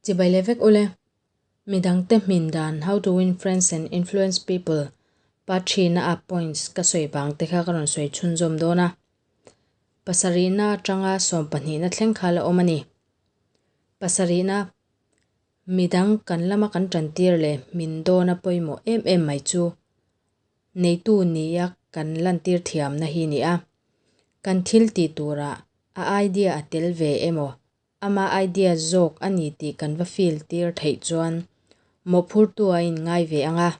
Chibai leh vek ule. Midangte hmin dan How to win friends and influence people part three-na a points ka sawi vang te kha ka rawn sawi chhunzawm dawn a. Pasarihna atanga sawmpahnihna thleng kha la awm a ni. Pasarihna, midang kan lama kan tantir leh hmin dawna pawimawh em em mai chu neitu nia kan lantir thiamna hi ni a. Kan thil tih turah a idea a tel ve emaw Ama idea zawk a ni tih kan va feel tir theih chuan mawhphurtu a inngai ve ang a,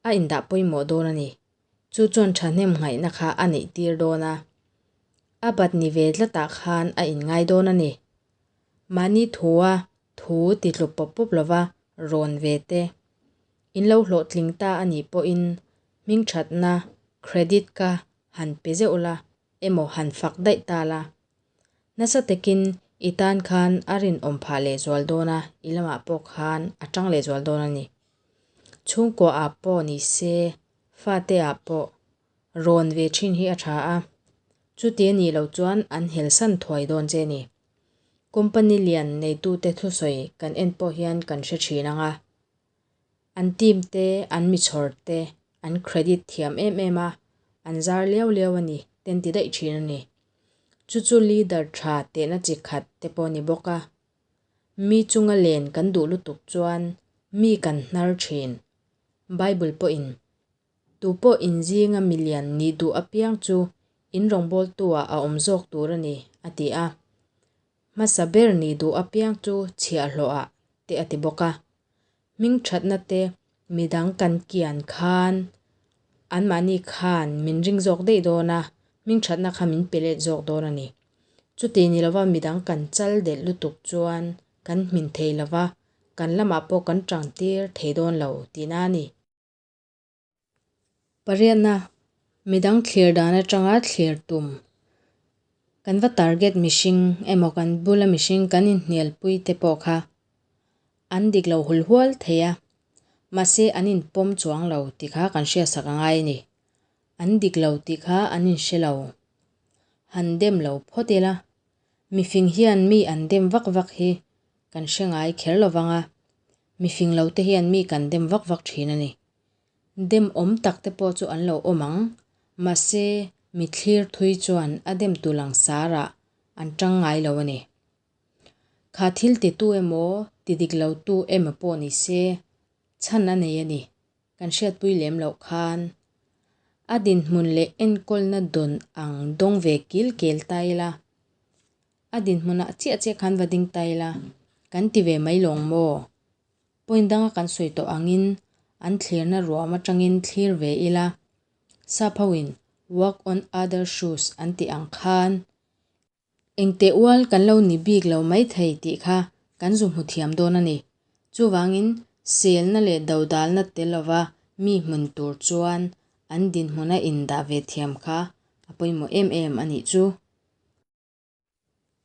a indah pawimawh dawn a ni. Chu chuan thahnem nghaihna kha a neih tir dawn a, a bat ni ve tlatah khan a inngai dawn a ni. Mahni thua thu ti tlu pawp pawp lova rawn ve te, in lo hlawhtling ta a nih pawhin hmingthatna credit ka han pe zeuh la emaw han fak daih ta la. Nasa takin i tan khan a rinawm phah lehzual dawn a, i lamah pawh khan a tang lehzual dawn a ni. Chhungkua ah pawh ni se, fate ah pawh rawn ve thin hi a tha a, chuti a nih loh chuan an helsan thuai dawn che a ni. Company lian neitute thusawi kan en pawh hian kan hre thin ang a, an team te, an michhawr te an credit thiam em em a, an zar liau liau a ni te an ti daih thin a ni. Chu chu leader tha tehna chi khat te pawh a ni bawk a. Mi chunga len kan duh lutuk chuan mi kan hnar thin. Bible pawhin, Tupawh inzinga milian nih duh apiang chu in rawngbawltu-ah a awm zawk tur a ni, a ti a. Hmasa ber nih duh apiang chu chhiahhlawhah te a ti bawk a. Hming thatna te midang kan kian khan anmahni khan min ring zawk daih dawn a, hming thatna kha min pe let zawk dawn a ni. Chuti ni lova midang kan chal delh lutuk chuan kan hmin thei lova, kan lamah pawh kan tang tir thei dawn lo tihna a ni. Pariatna, midang thlir dan atanga thlir tum. Kan va target mihring emaw kan bula mihring kan inhnialpui te pawh kha an dik lo hul hual thei a, mahse an inpawm chuang lo tih kha kan hriatsak a ngai a ni. An dik lo tih kha an inhre lo. Han dem lo phawt ila, mifing hian mi an dem vak vak hi kan hre ngai kher lo vang a, mifing lo te hian mi kan dem vak vak thin a ni. Dem awm tak te pawh chu an lo awm ang, mahse mi thlir thui chuan a dem tu langsarah an tang ngai lo a ni. Kha thil titu emaw ti dik lo tu emaw pawh ni se, chhan a nei a ni. Kan hriatpui lem loh khan a dinhmun leh enkawlna dawn ang dawng ve kil kel ta ila, a dinhmunah chiah chiah khan va ding ta ila, kan ti ve mai lawng maw? Point danga kan sawi tawh angin an thlirna ruam atangin thlir ve ila, sap hoin walk on other shoes an tih ang khan engteh ual kan lo ni bik lo maithei tih kha kan zu hmu thiam dawn a ni. Chuvangin selna leh dodalna tel lova mi hmun tur chuan an dinhmuna indah ve thiam kha a pawimawh em em a nih chu.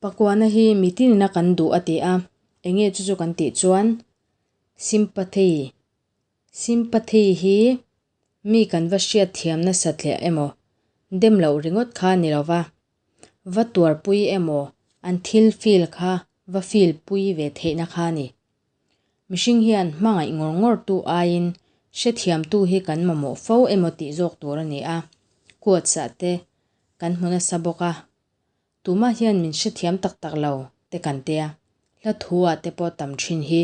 Pakuana hi mitinina kan duh a ti a, enge chu chu kan tih chuan sympathy, sympathy hi mi kan va hriat thiam nasa tliah emaw dem loh ringawt kha ni lova, va tuarpui emaw an thil feel kha va feel pui ve theihna kha a ni. Mihring hian hmangaih ngawr ngawr tu aiin hrethiamtu hi kan mamawh fo emaw tih zawk tur a ni a, quotes ah te kan hmu nasa bawk a. Tumah hian min hrethiam tak tak lo te kan tia, hla thu ah te pawh tam thin hi.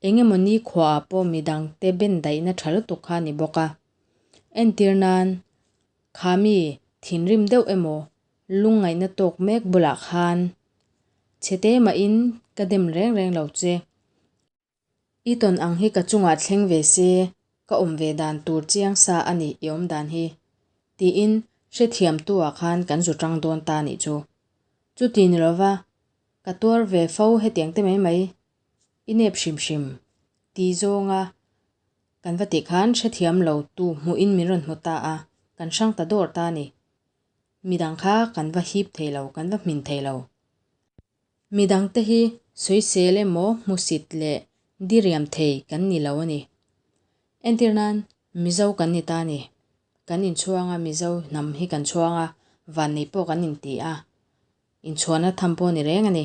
Eng emaw ni khua ah pawh midang te ben daihna tha lutuk kha a ni bawk a. Entir nan, kha mi thinrim deuh emaw lungngaihna tawk mek bulah khan chhe te mahin ka dem reng reng lo che. I tawn ang hi ka chungah thleng ve se, ka awm ve dan tur chiang sa a ni i awm dan hi, tiin hrethiamtu ah khan kan zu tang dawn ta nih chu. Chuti ni lova, ka tuar ve fo hetiang te mai mai, i nep hrim hrim, ti zawnga kan va tih khan hrethiam lo tu hmuhin min rawn hmu ta a, kan hrang ta dawr ta a ni. Midang kha kan va hip thei lo, kan va hmin thei lo. Midangte hi sawisel emaw hmusit leh diriam thei kan ni lo a ni. Entir nan, Mizo kan ni ta a ni. Kan inchhuang a, Mizo hnam hi kan chhuang a, vannei pawh kan inti a, inchhuanna tham pawh a ni reng a ni.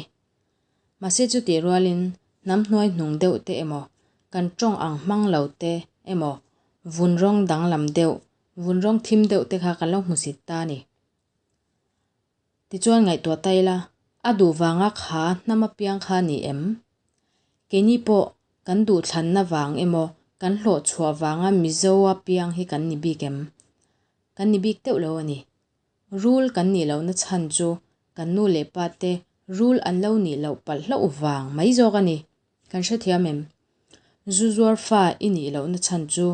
Mahse chutih rualin Hnam hnuai hnung deuh te emaw, kan tawng ang hmang lo te emaw, vun rawng danglam deuh, vun rawng thim deuh te kha kan lo hmusit ta a ni. Tichuan ngaihtuah ta ila, a duh vanga kha hnam apiang kha a ni em? Keini pawh kan duhthlanna vang emaw, kan hlawhchhuah vanga Mizo apiang hi kan ni bik em? Kan ni bik deuh lo a ni. Rul kan nih lohna chhan chu kan nu leh pa te rul an lo nih loh palh hlauh vang mai zawk a ni. Kan hrethiam em? Zu zuar fa i nih lohna chhan chu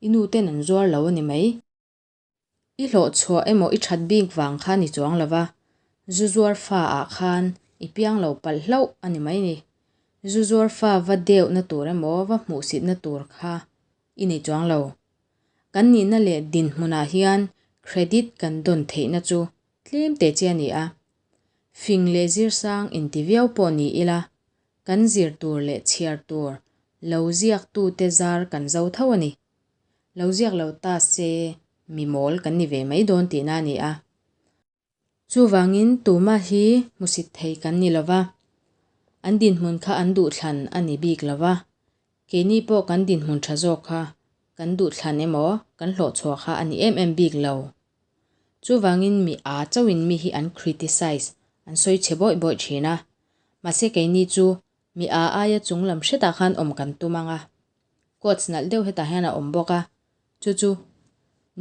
i nu ten an zuar lo a ni mai. I hlawhchhuah emaw i that bik vang kha ni chuang lo va, zu zuar fa ah khan i piang lo palh hlauh a ni mai ni. Zu zuar fa va deuhna tur emaw va hmuhsitna tur kha i nei chuang lo. Kan nihna leh dinhmunah hian credit kan dawn theihna chu tlem teh chi a ni a. Fing leh zirsang inti viau pawh ni ila, kan zir tur leh chhiar tur lo ziaktute zar kan zo tho a ni. Lo ziak lo ta se mi mawl kan ni ve mai dawn tihna a ni a. Chuvangin tumah hi hmusit thei kan ni lo va, an dinhmun kha an duhthlan a ni bik lo va, keini pawh kan dinhmun tha zawk kha kan duhthlan emaw kan hlawhchhuah kha a ni em em bik lo. Chuvangin mi a chauhin mi hi an criticize, an sawi chhe bawih bawih thin a, mahse keini chu mi a aia chunglam hretah khan awm kan tum ang a. Quotes nalh deuh hetah hian a awm bawk a, Chu chu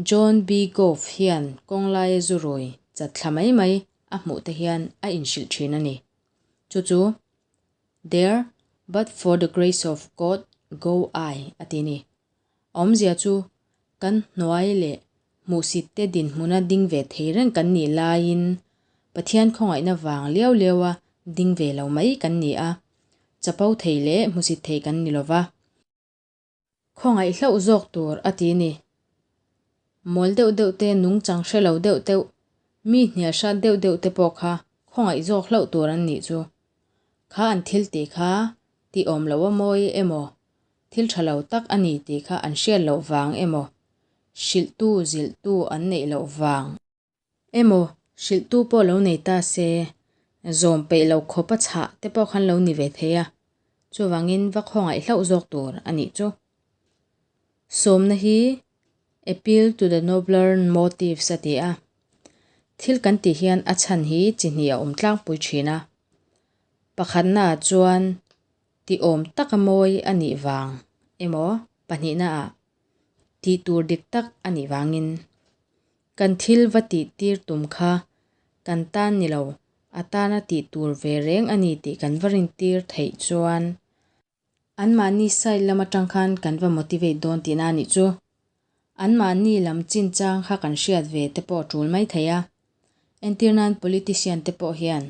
John B. Gough hian kawng laia zu rui chat thla mai mai a hmuh te hian a inhrilh thin a ni. Chu chu There, but for the grace of God go I a ti ni. A awmzia chu kan hnuai leh hmuhsit te dinhmuna ding ve thei reng kan nih laiin Pathian khawngaihna vang liau liaua ding ve lo mai kan ni a, chapo thei leh hmusit thei kan ni lova. Khawngaih hlauh zawk tur a ti ni. Mawl deuh deuh te, nungchang hre lo deuh deuh, mi hnial hrat deuh deuh te pawh kha khawngaih zawk hlauh tur an nih chu. Kha an thil tih kha tih awm loh a mawi emaw, thil tha lo tak a ni tih kha an hriat loh vang emaw, hrilhtu zilhtu an neih loh vang. Emaw, hrilhtu pawh lo nei ta se, zawm peih lo khawp a chhah te pawh khan lo ni ve thei a, chuvangin va khawngaih hlauh zawk tur a nih chu. Sawmna hi Appeal to the nobler motives a ti a, thil kan tih hian a chhan hi chi hnih a awm tlangpui thin a, pakhatnaah chuan ti awm taka mawi a nih vang emaw, pahnihnaah tih tur dik tak a nih vangin. Kan thil va tih tir tum kha kan tan ni lo, a tana tih tur ve reng a ni tih kan va rintir theih chuan anmahni side lam atang khan kan va motivate dawn tihna a nih chu. Anmahni lam chinchang kha kan hriat ve te pawh a tul mai thei a. Entir nan politician te pawh hian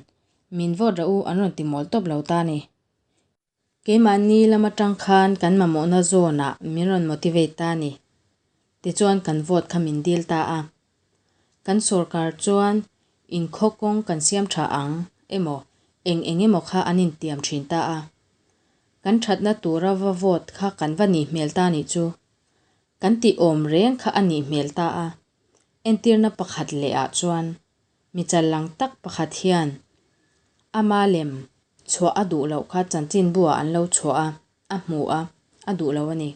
min vote rawh u an rawn ti mawl tawp lo ta a ni. Keimahni lam atang khan kan mamawhna zawnah min rawn motivate ta a ni. Tichuan kan vote kha min dil ta a. Kan sorkar chuan inkhaw kawng kan siam tha ang emaw eng eng emaw kha an intiam thin ta a. Kan thatna tura va vote kha kan va nih hmel ta nih chu. Kan tih awm reng kha a nih hmel ta a. Entirna pakhat leh ah chuan Mi challang tak pakhat hian ama lem chhuah a duh loh kha chanchinbu ah an lo chhuah a, a hmu a, a duh lo a ni.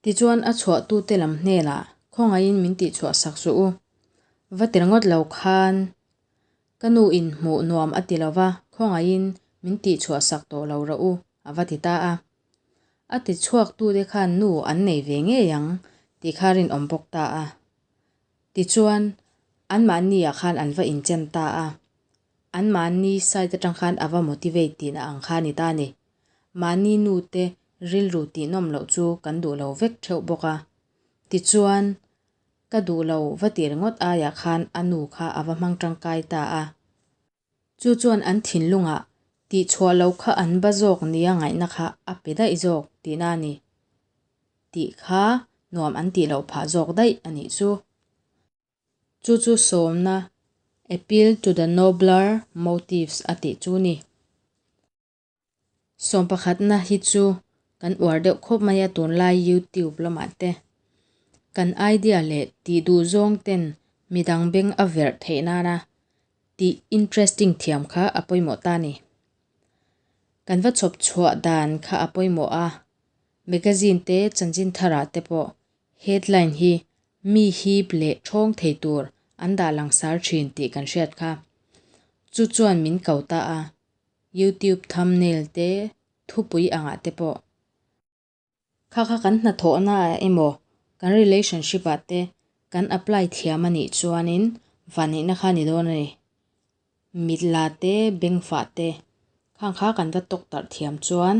Tichuan a chhuahtute lam hnenah khawngaihin min tihchhuah sak suh u. Va ti ringawt lo khan ka nu in hmuh nuam a ti lo va, khawngaihin min tihchhuah sak tawh lo rawh u, a va ti ta a. A tichhuaktute khan nu an nei ve ngei ang tih kha rinawm bawk ta a. Tichuan, anmahni-ah khan an va inchem ta a, anmahni side atang khan a va motivate tihna ang kha a ni ta a ni. Mahni nute rilru tihnawm loh chu kan duh lo vek theuh bawk a. Tichuan, ka duh lo va tih ringawt aiah khan a nu kha a va hmang tangkai ta a. Chu chuan an thinlungah tihchhuah loh kha an ba zawk nia ngaihna kha a pe daih zawk tihna a ni tih kha nuam an tih loh phah zawk daih a nih chu. Chu chu sawmna, appeal to the nobler motives a tih chu ni. Sawm pakhatna hi chu kan uar deuh khawp mai a tunlai youtube lamah te kan idea leh tih duh zawng ten midang beng a verh theih nana tih interesting thiam kha a pawimawh ta a ni. Kan va chhawp chhuah dan kha a pawimawh a, magazine te chanchin tharah te pawh headline hi mi hip leh thawng thei tur an dah langsar thin tih kan hriat kha. Chu chuan min ko ta a, YouTube thumbnail te thupui angah te pawh. Kha kha kan hnathawhna ah emaw kan relationship ah te kan apply thiam a nih chuanin vanneihna kha a ni dawn a ni. Mit la te, bengfah te khang kha kan va tawk tarh thiam chuan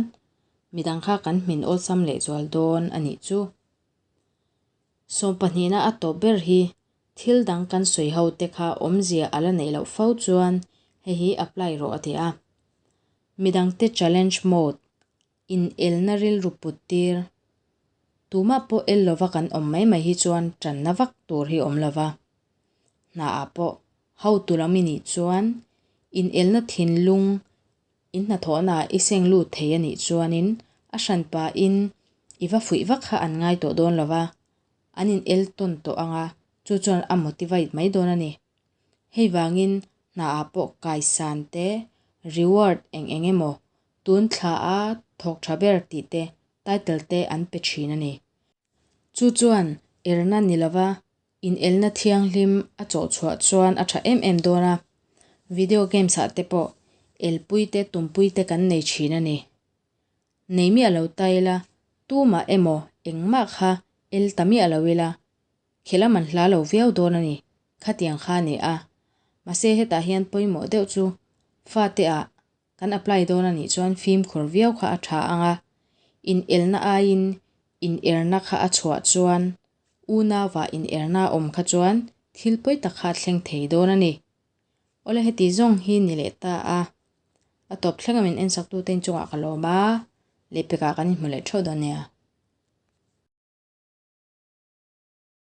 midang kha kan hmin awlsam lehzual dawn a nih chu. Sawmpahnihna a tawp ber hi thil dang kan sawi ho te kha awmzia a la neih loh fo chuan hei hi apply rawh a ti a. Midangte challenge mode Inelna rilru put tir. Tumah pawh el lova kan awm mai mai hi chuan tanna vak tur hi awm lova. Hnaah pawh hotu lam i nih chuan inelna thinlung in hnathawhnaah i seng lut thei a nih chuanin a hranpain i va fuih vak kha an ngai tawh dawn lova, an inel tawn tawh anga chu chuan a motivate mai dawn a ni. Hei vangin hnaah pawh kaisan te, reward eng eng emaw Tun thla a thawk tha ber tih te title te an pe thin a ni. Chu chuan erna ni lova inelna thianghlim a chawh chhuah chuan a tha em em dawn a, video games ah te pawh elpui te tumpui te kan nei thin a ni. Nei miah lo ta ila tumah emaw engmah kha el ta miah lo ila Khel a man hla lo viau dawn a ni, khatiang kha a ni a. Mahse hetah hian pawimawh deuh chu fate ah kan apply dawn a nih chuan fimkhur viau kha a tha ang a, inelna aiin inerna kha a chhuah chuan unauah inerna a awm kha chuan thil pawi tak kha a thleng thei dawn a ni. Awle heti zawng hi ni leh ta a, a tawp thleng a min ensaktute inchungah ka lawm a, lehpekah kan inhmu leh theuh dawn nia.